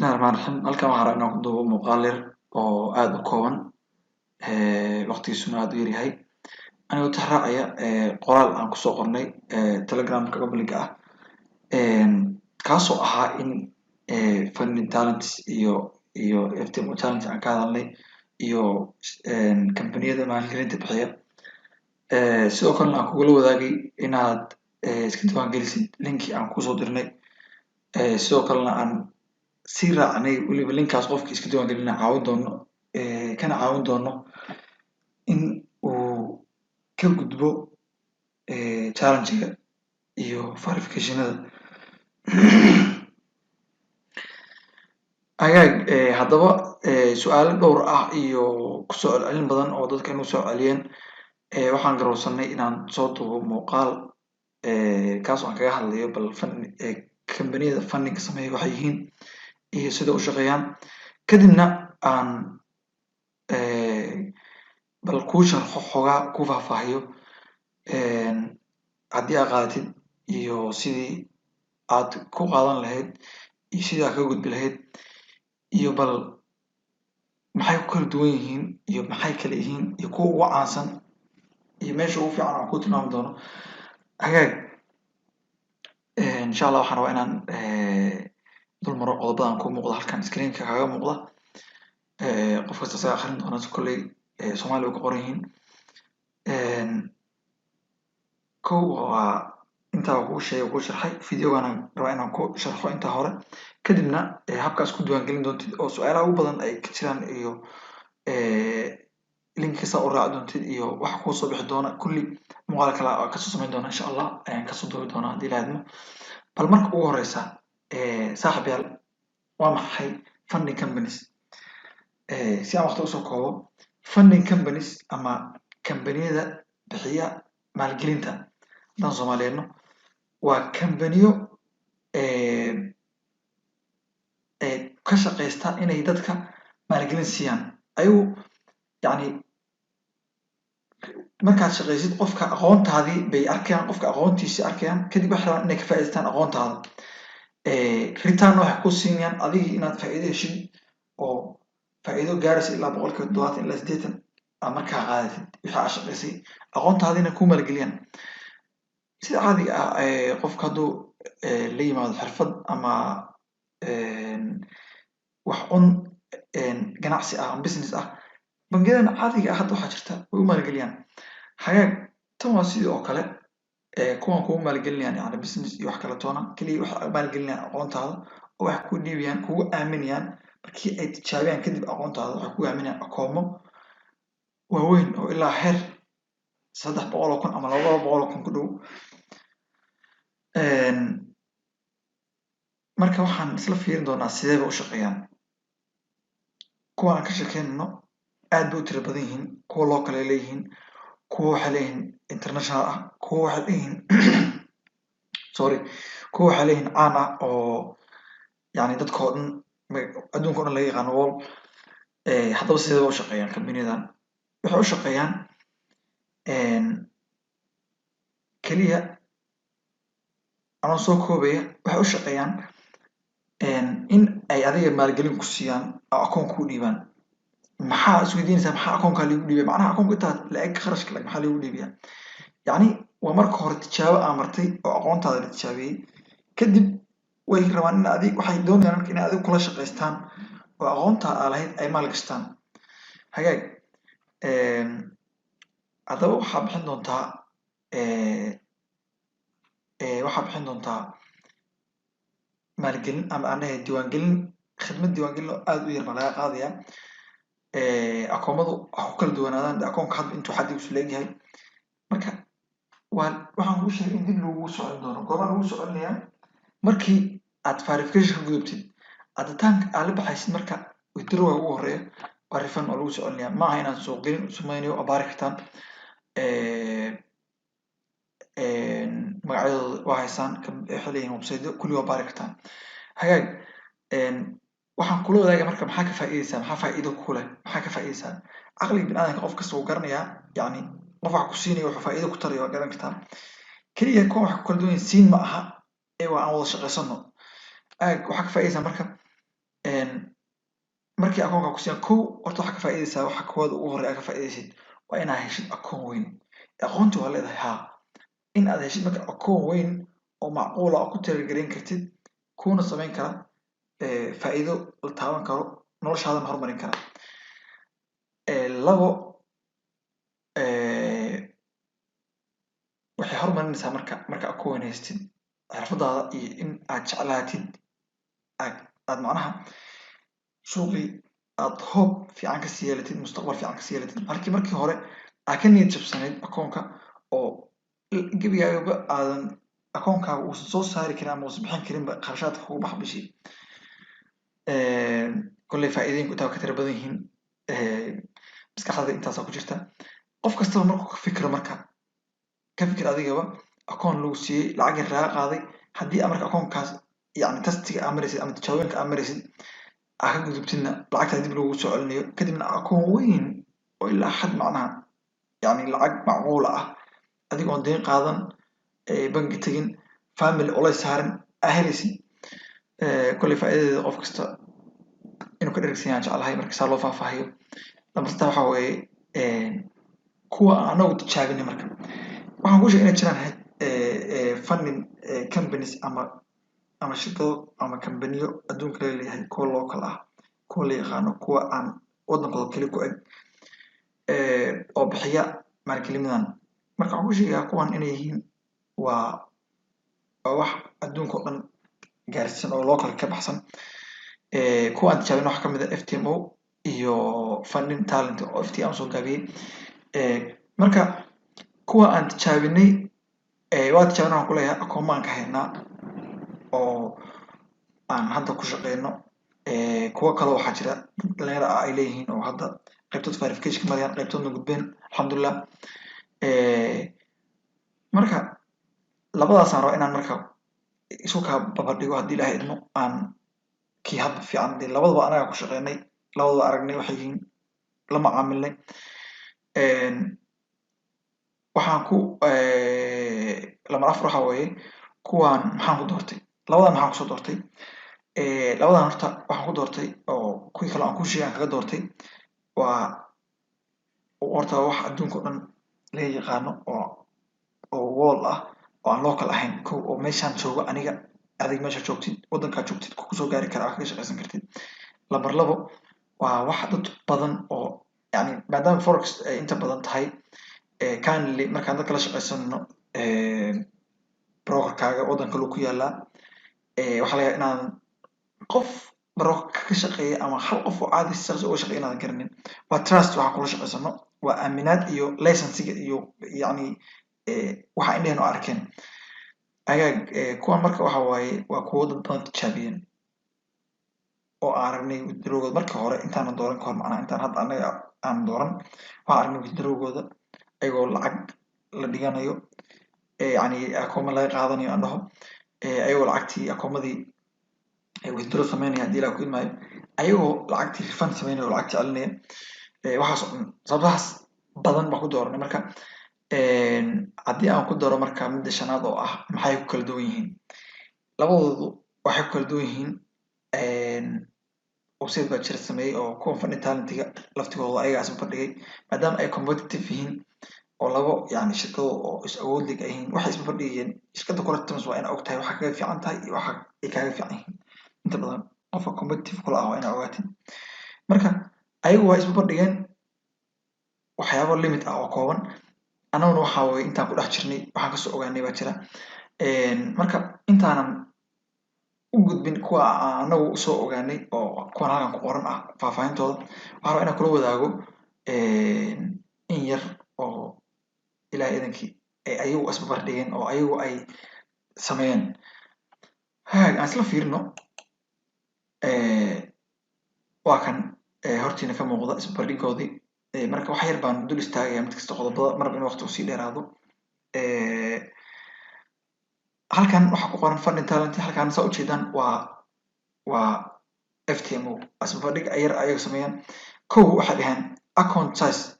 Bismillahi Raxmaani Raxiim. Halkan waxaan rabaa inaan ku duubo muuqaal yar oo aad u kooban, waqtigiisuna aad u yaryahay, anigoo tixraacaya qoraal aan kusoo qornay Telegramka public ah, kaasoo ahaa in Funding Talents iyo FTMO Challenge aan ka hadalnay iyo kambaniyada maalgelinta bixiya. Sidoo kalena aan kugula wadaagay inaad iska diiwaan gelisid linkii aan kusoo dirnay. Sidoo kalena aan sii raacnay weliba linkaas qofkii iska diiwaan gelina caawin doono, kana caawin doono in uu ka gudbo challenge-ga iyo verification-ada. Hagaag, haddaba su-aalo dhowr ah iyo kusoo celcelin badan oo dadka inuu soo celiyeen, waxaan garowsanay inaan soo duubo muuqaal, kaas oo aan kaga hadlayo bal kambaniyada funding sameeya waxay yihiin iyo sida u shaqeeyaan, kadibna aan bal kuu sharxo, xoogaa ku faahfaahiyo haddii aad qaadatid iyo sidii aad ku qaadan lahayd iyo sidii aad kaga gudbi lahayd iyo bal maxay ku kala duwan yihiin iyo maxay kala yihiin iyo kuwa ugu caansan iyo meesha ugu fiican aan ku tilmaami doono. Hagaag, insha Allah waxaan rabaa inaan dul maro qodobadan ku muuqda halkan screenka kaaga muuqda. Qof kasta isaga akhrin doona, kolley Soomaali way ku qoran yihiin. Kow, waa intaa kuu sheegay, kuu sharxay. Videogana rabaa inaan ku sharxo intaa hore, kadibna habkaas ku diiwaan gelin doontid oo su-aalaha ugu badan ay ka jiraan iyo linkiga saa u raaci doontid iyo waxa kuu soo bixi doona, kulli muuqaal kale aan kasoo samayn doona insha Allah, ayaan kasoo duubi doonaa haddii Ilaah idmo. Bal marka ugu horeysa, saaxiib yaal, waa maxay funding companies? Si aan waqti usoo koobo, funding companies ama kambaniyada bixiya maalgelinta haddaan Soomaaliyeedno, waa kambaniyo ka shaqeysta inay dadka maalgelin siiyaan. Ayagu yani markaad shaqeysid, qofka aqoontaadii bay arkayaan, qofka aqoontiisii arkayaan, kadib waxay rabaan inay ka faa'iidaystaan aqoontaada. Return waxay ku siinayaan adigii inaad faa'iido heshid oo faa'iido gaaraysa ilaa 70% ilaa 80 aad markaa qaadatid wixii aad shaqeysay, aqoontaadiina ku maalgeliyaan. Sida caadiga ah, qofka hadduu la yimaado xirfad ama wax un ganacsi ah ama business ah, bangiyadan caadiga ah hadda waxaa jirta way u maalgeliyaan. Hagaag, tan waa sidii oo kale, kuwan kugu maalgelinayaan yani business iyo wax kala toona. Keliya waxay maalgelinayaan aqoontaada oo waxay ku dhiibayaan, kugu aaminayaan markii ay tijaabiyaan kadib aqoontaada, waxay kugu aaminayaan akoomo waaweyn oo ilaa heer 300,000 ama 200,000 ku dhow. Marka waxaan isla fiirin doonaa sidee bay u shaqeeyaan. Kuwa aan ka sheekeynayno aad bay u tiro badan yihiin. Kuwa local ay leeyihiin, kuwa waxay leeyihiin international ah, kuwa waxay leeyihiin, sorry, kuwa waxay leeyihiin caan ah oo yani dadka oo dhan, adduunka o dhan laga yaqaano world. Haddaba sidee bay u shaqeeyaan kambaniyadan? Waxay u shaqeeyaan keliya, anoo soo koobaya, waxay u shaqeeyaan in ay adiga maalgelin ku siiyaan oo akoon kuu dhiibaan. Maxaa isweydiinaysaa? Maxaa akoonkaa liigu dhiibaya? Macnaha akoonka intaa la-eg, kharashka lag, maxaa liigu dhiibaya? Yacni waa marka hore tijaabo aa martay oo aqoontaada la tijaabiyey, kadib way rabaan in adig, waxay doonayaan marka inay adiga kula shaqaystaan oo aqoontaa aa lahayd ay maal gashtaan. Hagaag, haddaba waxaa bixin doontaa maalgelin ama aan dhahay diiwaangelin, khidmad diiwaangelin oo aad u yar baa laga qaadaya. Akoomadu ha ku kala duwanaadaan de akoonka hadba intuu xaddigiisu leegyahay. Marka waa waxaan kuu sheegay in dib lagugu soo celin doono. Goormaa lagu soo celinayaa? Markii aad verification ka gudubtid, aditaanka aad la baxaysid, marka withdraw ugu horeeya waa refund oo lagu soo celinaya. Maaha inaan suuq gelin sameynayo, waa baari kartaan, magacyadooda waa haysaan, waxay leeyihiin website, kulli waa baari kartaan. Hagaag, waxaan kula wadaagaya marka maxaa ka faa'iideysaa, maxaa faa'iido ku leh, maxaa ka faa'iideysaa? Caqliga biniaadamka qof kasta wuu garanayaa, yacni qof wax ku siinaya wuxuu faa'iido ku taraya waa garan kartaa. Keliya kuwan waxay ku kala duwan yihiin siin ma aha ee waa aan wada shaqaysano. Aag, waxaa ka faa'iideysaa marka Markii akoonka ku siiyaan, kow horta waxaa ka faa'iidaysaa, waxa koowaad ugu horreeya aad ka faa'iidaysid waa inaad heshid akoon weyn. Aqoonti waa leedahay haa, in aad heshid marka akoon weyn oo macquula oo ku talagelin kartid, kuuna samayn kara faa'iido la taaban karo, noloshaadana horumarin kara. Labo, waxay horumarinaysaa marka akoon weyn haystid xirfadaada iyo in aad jeclaatid, aad macnaha suuqii aad hope fiican kasii yeelatid, mustaqbal fiican kasii yeelatid, halkii markii hore aad ka niyad jabsanayd akoonka oo gebigaagaba aadan akoonkaaga uusan soo saari karin ama uusan bixin karinba kharashaadka kugu baxa bishii. Kolley faa'iidooyinku intaa ka tira badan yihiin, maskaxdaada intaasaa ku jirta. Qof kastaba markuu ka fikiro, marka ka fikir adigaba akoon lagu siiyey, lacag yar laga qaaday, haddii marka akoonkaas yani test-iga aa maraysid ama tijaabooyinka aa maraysid aa ka gudubtidna, lacagtaa dib lagu soo celinayo, kadibna akoon weyn oo ilaa xad macnaha yani lacag macquula ah, adigoon deyn qaadan, bangi tegin, family culays saarin, aa helaysid. Kolley faa'iidadeeda qof kasta inuu ka dhergsan yahan jeclahay marka saa loo faahfaahiyo. Lambar 3 waxaa weeye kuwa aan anagu tijaabinay. Marka waxaan kuu sheegay inay jiraan funding companies ama shirkado ama kambaniyo adduunka laga leeyahay, kuwa local ah, kuwa la yaqaano, kuwa aan wadankooda keli ku eg oo bixiya maalgelinadan. Marka waxaan kuu sheegayaa kuwan inay yihiin waa wax adduunka oo dhan gaarsiisan oo local ka baxsan. Kuwa aan tijaabin waxaa kamid ah FTMO iyo Funding Talent oo FT aan soo gaabiyey. Marka kuwa aan tijaabinay, waa tijaabinay waxaan kuleeyahay akoomaan ka haynaa oo aan hadda ku shaqeyno. Kuwo kaloo waxaa jira dad dhalinyaro ah ay leeyihiin oo hadda qaybtood verification marayaan, qaybtoodna gudbeen, alxamdulilah. Marka labadaasaan rabaa inaan marka isu kaa babadhigo, haddii Ilahay idmo, aan kii hadda fiican. Dee labadaba anagaa ku shaqeynay, labadaba aragnay waxay yihiin, la macaamilnay. Waxaan ku lambar 4 waxaa weeye kuwaan maxaan ku doortay labadan, maxaan kusoo doortay labadan? Horta waxaan ku doortay oo kuwii kale aan kuu sheegay aan kaga doortay waa horta wax adduunka o dhan laga yaqaano oo world ah oo aan local ahayn ko, oo meeshaan joogo aniga, adig meesha joogtid, waddankaa joogtid kusoo gaari kara, aa kaga shaqeysan kartid. Lambar 2 waa wax dad badan oo yani maadaama forex ay inta badan tahay kindly, markaan dadka la shaqeysano, brokerkaaga waddan kaluu ku yaalaa, waxaa laga yaaba inaadan qof broker ka shaqeeya ama hal qof oo caadi shaqsi uga shaqeeya inaadan garanin. Waa trust waxaan kula shaqeysano, waa aaminaad iyo licensiga iyo yani waxa indheheen oo arkeen agaag. Kuwan marka waxa waaye waa kuwo dad badan tijaabiyeen oo aan aragnay withdrawgooda markii hore intaanan dooran kahor, macnaha intaan hadda anaga aan dooran waxaan aragnay withdrawgooda ayagoo lacag la dhiganayo, yani akooma laga qaadanayo aan dhaho, ayagoo lacagtii akoomadii withdraw sameynaya, hadii Ilah ku idmaayo, ayagoo lacagtii refund sameynaya oo lacagtii celinaya. Waxaas oo dhan sababahaas badan baan ku dooranay. Marka haddii aan ku daro marka midda shanaad oo ah maxay ku kala duwan yihiin labadoodu, waxay ku kala duwan yihiin website baa jira sameeyey oo kuwan Funding Talentiga laftigooda ayagaas bandhigay, maadaama ay competitive yihiin oo labo yani shirkado oo is awood lig ay yihiin, waxay isbarbardhigayeen shirkadda kula tartamaysa waa inaa ogtahay waxa kaga fiican tahay iyo waxa ay kaaga fiican yihiin. Inta badan qofka competitive kula ah waa inaa ogaatid. Marka ayagu waa isbarbardhigeen waxyaabo limit ah oo kooban, annaguna waxa weye intaan ku dhex jirnay waxaan kasoo ogaanay baa jira. Marka intaanan u gudbin kuwa aan anagu soo ogaanay oo kuwan halkan ku qoran ah faahfaahintooda, waxaan rabaa inaan kula wadaago in yar oo Ilahay idankii ay ayagu isbarbardhigeen oo ayagu ay sameeyeen. Hagaag, aan isla fiirino. Waa kan hortiina ka muuqda isbarbardhigoodii. Marka wax yar baan dul istaagaya mid kasta qodobada marba in waqti usii dheeraado. Halkan waxaa ku qoran Funding Talent, halkan saa ujeedaan waa FTMO. Isbarbardhig yar ayaga sameeyaan. Kow, waxay dhaheen account size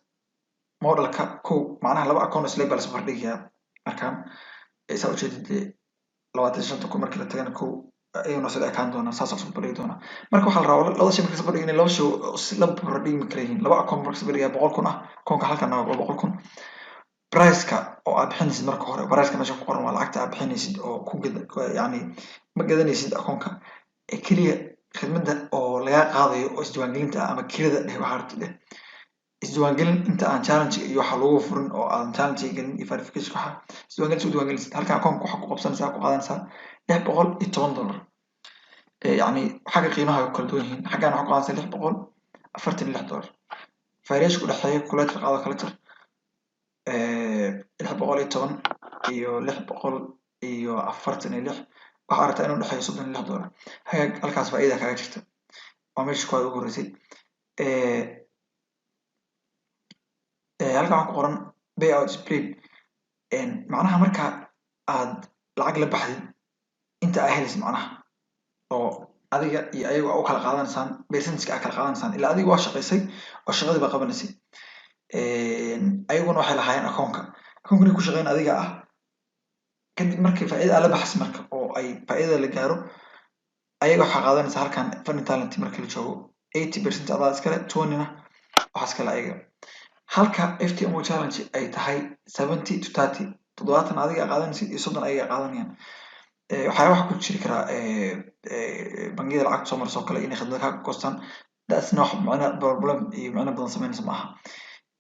modelka. Kow, macnaha laba account isleeg baa la isbarbardhigayaa. Markaan saa ujeedid dee 25,000 markii la tagana, kow Ayaguna sida ekaan doonaa, saas isku bandhigi doonaa. Marka waxaa la rabaa labada shay marka isku bandhigin, laba shay si laba barbardhigi kala yihiin. Laba akoon marka isku bandhigaya, 100,000 ah akoonka, halkan waa 100,000. Priceka oo aad bixinaysid marka hore, priceka meesha ku qoran waa lacagta aad bixinaysid oo ku gada, yani ma gadanaysid akoonka ee keliya, khidmadda oo lagaa qaadayo oo isdiiwaangelinta ah ama kirada dheh, waxaa rabtid dheh. Isdiiwaangelin inta aan challenge iyo waxa lagu furin oo aan challenge gelin iyo verification, waxa isdiiwaangelin soo diiwaangelisid, halkan akoonka waxaa ku qabsanaysaa, ku qaadanaysaa $610. Yacni xagga qiimaha way ku kala duwan yihiin. Xaggan waxaa ku qaadanaysaa $646. Variation u dhexeeya calculator qaado, kala jar 610 iyo 646, waxaa aragtaa inuu dhexeeyo $36. Hagaag, halkaas faa'iida kaaga jirta. Waa meesha kuwaad ugu horreysay. Halkan waxaa ku qoran payout split, macnaha marka aad lacag la baxdid inta aa helaysid, macnaha oo adiga iyo ayagu aa u kala qaadanaysaan, percentageka aa kala qaadanaysaan. Ilaa adiga waa shaqaysay oo shaqadii baa qabanaysay, ayaguna waxay lahaayeen akoonka. Akoonka ku shaqeyn adiga ah. Kadib markii faa'iida aa la baxaysa, marka oo ay faa'iidada la gaaro, ayaga waxaa qaadanaysa. Halkan Funding Talent marka la joogo, 80% adaa iskale, 20na waxaa iskale ayaga, halka FTMO challenge ay tahay 70 to 30, 70 adiga qaadanaysid iyo 30 ayaga qaadanayaan. Waxyaabaha ku jiri karaa bangiyada lacagta soo marso kale inay khidmad kaa goostaan, that's not macna problem iyo macno badan sameynaysa maaha.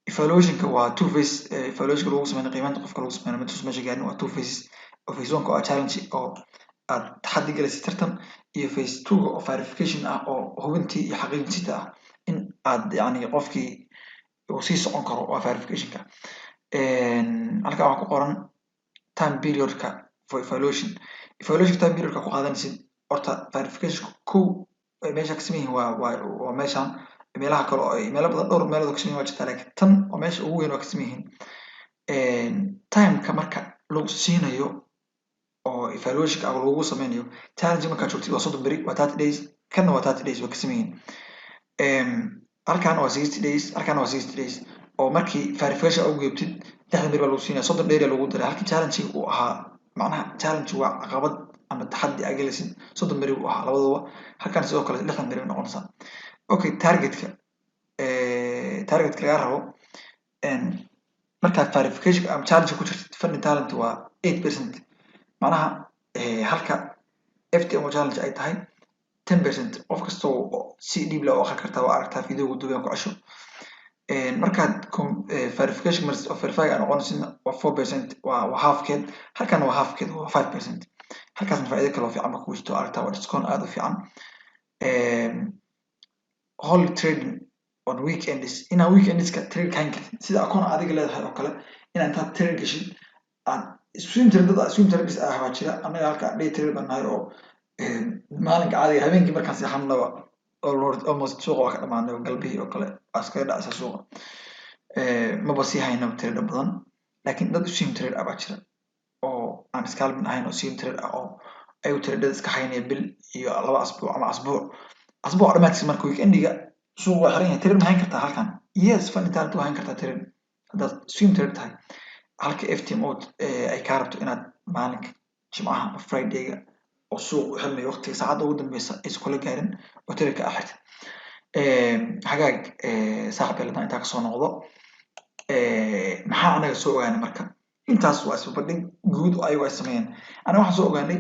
Evaluationka waa two phase. Evaluationka lagu sameynay, qiimaynta qofka lagu sameynay mid meesha gaarin, waa two phases, oo phase one ka oo challenge oo aad taxaddi galaysid, tartan, iyo phase two oo verification ah, oo hubintii iyo xaqiijinta ah in aad yani qofkii uu sii socon karo, waa verificationka. Halkan waxaa ku qoran time periodka for evaluation. Evaluation time periodka ku qaadanaysid horta verification kow ay meesha ka sameyn yihiin waa meeshan. Meelaha kale oo ay meelo badan, dhowr meelood oo ka sameyn waa jirtaa, laakiin tan waa meesha ugu weyn oo ka sameyn yihiin. Timeka marka lagu siinayo oo evaluationka ah lagugu sameynayo, challenge markaad joogtid waa 30 beri, waa 30 days. Kanna waa 30 days, waa ka sameyn yihiin. Halkan waa 60 days, halkan waa 60 days, oo markii verification ugu geebtid 60 beri baa lagu siinaya, 30 dheeri lagu daray. Halkii challenge uu ahaa, macnaha challenge waa caqabad ama taxaddi aa gelaysid, 30 beri buu ahaa labaduba. Halkan sidoo kale 60 beri bay noqonaysaa. Okay, targetka lagaa rabo markaad verification ama challenge ku jirtid Funding Talent waa 8%, macnaha halka FTMO challenge ay tahay 10%. Qof kasta oo si dhiib leh u akhri kartaa, waa aragtaa videoga duuban ku cesho. Markaad verification oo verify aa noqonaysidna waa 4%, waa halfkeed. Halkan waa halfkeed, waa 5%. Halkaasna faa'iido kale oo fiican ba kugu jirto, aragtaa, waa discount aad u fiican. Hold trading on weekends, inaa weekendska trade kahan kartid sida akoon adiga leedahay oo kale, inaa intaad trade gashid aad swing trade. Dad swing traders ah baa jira. Annaga halka day trade baan nahay, oo maalinka caadiga habeenkii markaan seexanaba almost suuqa waa ka dhamaanay, oo galbihii oo kale waa iskaga dhacaysa suuqa, maba sii hayno trade badan. Laakiin dad swing trade ah baa jira oo aan scalping ahayn, oo swing trade ah, oo ayagu tradada iska haynaya bil iyo 2 asbuuc ama asbuuc, asbuuc dhamaadkiisa. Marka weekendiga suuq waa xiran yahay, trade ma hayn kartaa halkan? Yes, Funding Talent waa hayn kartaa trade haddaad swing trade tahay, halka FTMO ay kaa rabto inaad maalinka Jimcaha ama Fridayga oo suuq u xirmayo, waqtiga saacadda ugu dambeysa aysan kula gaarin oo trade ka xirtid. Hagaag, saaxiib haddaan intaa kasoo noqdo, maxaa anaga soo ogaanay? Marka intaas waa isbarbardhig guud oo ayagu ay sameeyeen. Anaga waxaan soo ogaanay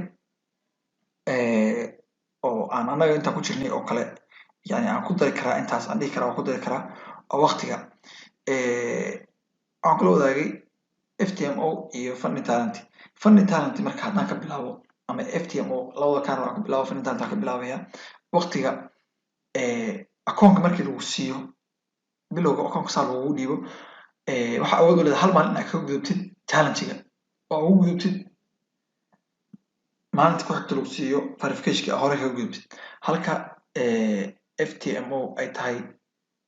oo aan anaga intaan ku jirnay oo kale, yani aan ku dari karaa intaas, aan dhihi karaa waan ku dari karaa, oo waqtiga waxaan kula wadaagay FTMO iyo Funding Talent. Funding Talent marka haddaan ka bilaabo ama FTMO, labada kaan waan ka bilaabo, Funding Talent aan ka bilaabaya. Waqtiga akoonka markii lagu siiyo, bilowga akoonka saa lagugu dhiibo, waxaa awood u leedahay hal maalin inaad kaga gudubtid challenge-ga oo ugu gudubtid, maalinta ku xigta lagu siiyo verificationka hore kaga gudubtid, halka FTMO ay tahay,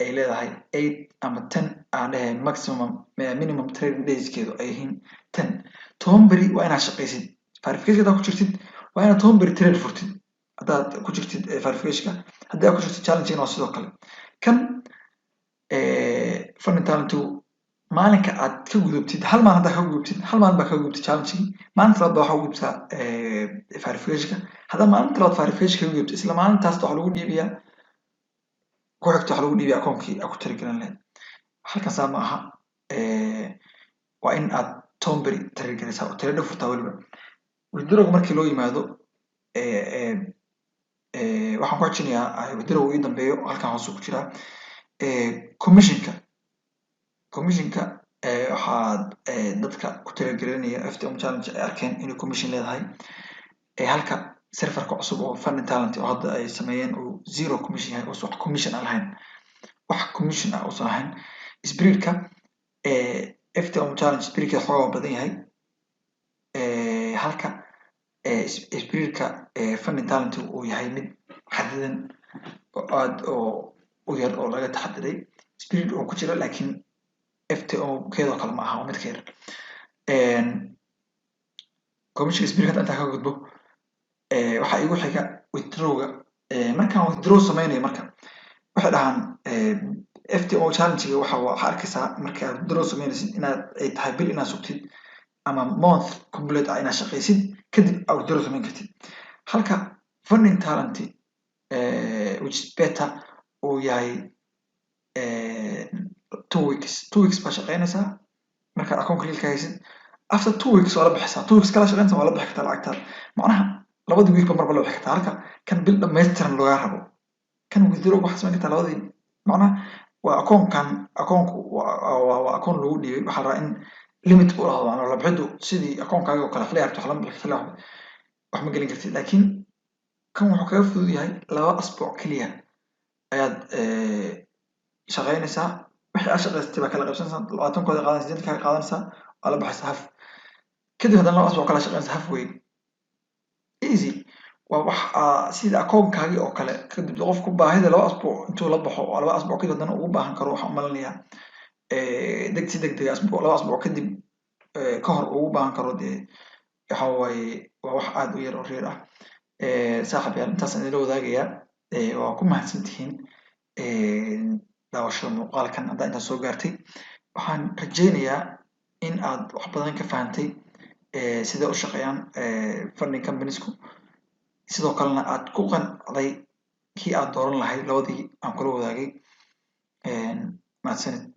ay leedahay 8 ama 10 aan dhahay maximum, minimum trading dayskeedu ay yihiin 10, 10 beri waa inaad shaqaysid. Verification haddaad ku jirtid, waa inaad 10 beri trade furtid haddaad ku jirtid verificationka. Haddii aad ku jirtid challenge waa sidoo kale. Kan Funding Talentu Maalinka aad ka gudubtid, hal maalin haddaa ka gudubtid, hal maalin baa ka gudubtid challenge-gii, maalinta labaad baa waxaa u gudubtaa verification-ka. Haddaa maalinta labaad verification ka gudubtid, isla maalintaas waxaa lagu dhiibayaa ku xigta, waxaa lagu dhiibaya akoonkii aad ku talagelin lahayd. Halkan saa ma aha. Waa in aad 10 beri trade garaysaa oo trade furtaa. Weliba withdrawga markii loo yimaado, waxaan ku xijinayaa withdraw ii dambeeyo, halkan hoose ku jiraa. Commissionka waxaad dadka ku talagelinaya FTM challenge ay arkeen inay commission leedahay, halka serverka cusub oo Funding Talent oo hadda ay sameeyeen uu zero commission yahay, uusan wax commission aan lahayn, wax commission ah uusan lahayn. Spreadka FTM challenge spreadka xoogaa waa badan yahay, halka spreadka Funding Talent uu yahay mid xadidan oo aad oo u yar oo laga taxadiray. Spread oo ku jira, laakiin FTO keedoo kale ma aha, waa mid ka yar. Commissionka spreadka intaa ka gudbo, waxaa igu xiga withdrawga. Markaan withdraw sameynayo, marka waxay dhahaan FTO challenge-ga waxaa arkaysaa markaad withdraw sameynaysid inaad ay tahay bil inaad sugtid ama month complete ah inaad shaqaysid, kadib aad withdraw sameyn kartid, halka Funding Talent, which is better, uu yahay 2 weeks. 2 weeks baa shaqeynaysaa markaad akoonka real-ka haysid. After 2 weeks waa la bixaysaa. 2 weeks kala shaqeynaysa, waa la bixi kartaa lacagtaada. Macnaha labadii week ba marba la bixi kartaa, halka kan bil dhammaystiran loogaa rabo. Kan withdraw waxaad samayn kartaa labadii. Macnaha waa akoonkan, akoonku waa akoon lagu dhiibay. Waxaa la rabaa in limit u lahado, macnaha la bixidu sidii akoonkaaga oo kale, xilli aragto wax lama bixi, xilli wax ma gelin kartid. Laakiin kan wuxuu kaga fudud yahay 2 asbuuc keliya ayaad shaqeynaysaa. Wixii aad shaqaysatay baa kala qaybsanaysaa. 20-kooda qaadanaysa, 80 kaaga qaadanaysaa, waa la baxaysaa half. Kadib haddana 2 asbuuc kala shaqeynaysaa, half way. Easy waa wax sida akoonkaagii oo kale. Kadib qofku baahida 2 asbuuc intuu la baxo oo 2 asbuuc kadib haddana ugu baahan karo, waxaan umalinayaa deg si deg deg asbuuc, 2 asbuuc kadib ka hor ugu baahan karo. Dee waxa waaye waa wax aad u yar oo reer ah. Saaxiib yaal, intaasaan idinla wadaagayaa. Waa ku mahadsantihiin daawashada muuqaalkan. Haddaa intaas soo gaartay, waxaan rajeynayaa in aad wax badan ka fahantay sida u shaqeeyaan funding companiesku, sidoo kalena aad ku qancday kii aad dooran lahayd labadii aan kula wadaagay. Mahadsanid.